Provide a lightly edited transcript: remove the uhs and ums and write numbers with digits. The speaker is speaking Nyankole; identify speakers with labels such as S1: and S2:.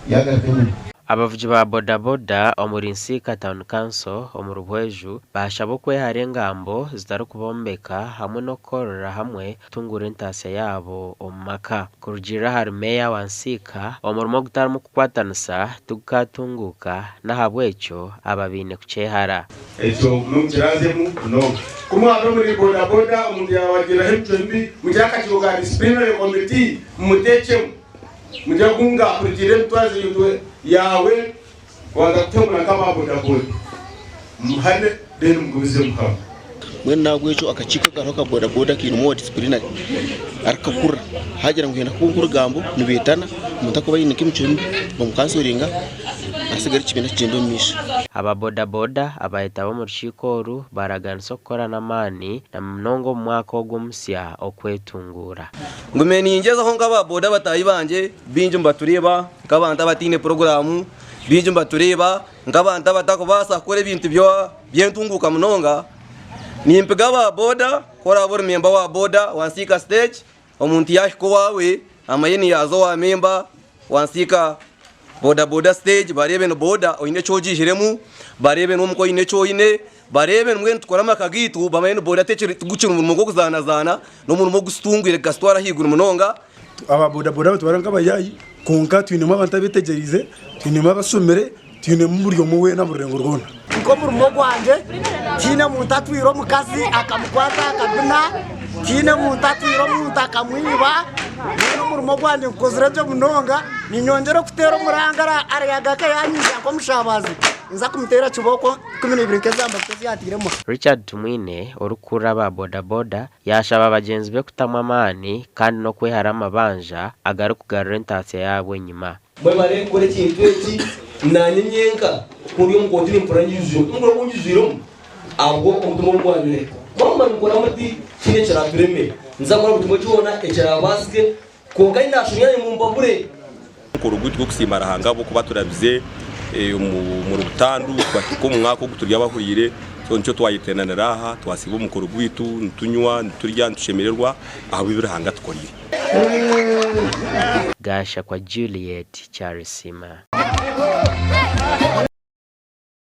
S1: Yaagaruka enyima.
S2: Abavugi ba bodaboda omuri Nsiika Town Council omuri Bweju baashaba okwehara engambo zitarikubombeka hamwe n'okukorera hamwe kutunguura entaasya yaabo omu maka. Kurugiirira ahari Meeya wa Nsiika, omurimo ogutarimu kukwatanisa tigukaatunguuka n'ahabw'ekyo aba baine kukyehara.
S3: Ekyo mukiraazemu munonga. Ku mwaba muri bodaboda omuntu yaabagiriraho emicwe mibi, mugire akakiiko ka disciplinary committee mumuteekyemu. Mugire ngu ngaakurugirira emitwarize yaawe kubanza kutemura nk'aba bodaboda. Mumuhane then mugumizemu hamwe.
S4: Mbwenu n'ahabw'ekyo akakiiko akariho aka bodaboda kainemu owa disiplinary arikukakurira. Haagira ngu haine kuba nk'orugambo nibeetana, omuntu akuba aine nk'emicwe mibi bamukansoringa hasigara ekibiina kigyenda omu maisho.
S2: Aba bodaboda abaayetaba omu rukiiko oru baaraganisa okukora n'amaani na munonga omu mwaka ogu omusya okwetunguura.
S5: Ngume ningyezaho nk'aba boda bataahi bangye, baingi nibatureeba nk'abantu abataine puroguraamu, baingi nibatureeba nk'abantu abatakubaasa kukora ebintu by'entunguuka munonga. Nimpiga aba boda ku oraabe ori memba wa boda wa Nsiika siteegi, omuntu yaahika owaawe amanye niyaaza owa memba wa Nsiika boda boda siteegi bareebe ni boda oine eki ogiihiremu, bareebe n'omuka oine eki oine, bareebe mbwenu nitukora amaka gaitu bamanye ni boda tigukiri murimo gw'okuzaanazaana, n'omurimo ogusitungwire gukasitwara ahaiguru munonga.
S6: Aba boda boda nibatwara nk'abayaayi kwonka twinemu abantu abetegyereize, twinemu abashomire, twinemu buri omwe weena omu rurengo rwona.
S7: Nk'omurimo gwangye, tihaine muntu atwire omukazi akamukwata akabina, tihaine muntu atwire omuntu akamwiba, mbwenu omurimo gwangye ngukozire gye munonga, niinyongyera okuteera omuranga arayagaruka yanyija nk'omushabazi ninza kumuteera kibooko 12 nk'ezamba ezi yatairemu.
S2: Richard Tumwine orikukurira aba boda boda yaashaba bagyenzi be kutamu amaani kandi n'okwehara amabanja agarikugarura entaasya yaabo enyima.
S5: Mwebare kukora ekintu eki, naanye nyenka ku ndi omu kooti nimpurira nyijwire omutima guri ogu nyijwiremu ahabwo omutima ogu mwanyereka. Mwaguma nimukora muti tihaine ekiratureme. Ninza kukora buri kimwe kyona ekirabaasike kwonka ahi naashobya naanye mumpabure.
S8: Omukoro gwaitu gw'okusiima Ruhanga ahabw'okuba aturabize omuri butandu twahika omu mwaka ogu turi abahuriire so nikyo twayeteranira aha twasiiba omukoro gwaitu nitunywa, niturya, nitushemererwa ahabw'ebi Ruhanga atukoreire.
S2: Gashakwa Juliet Kyarisiima.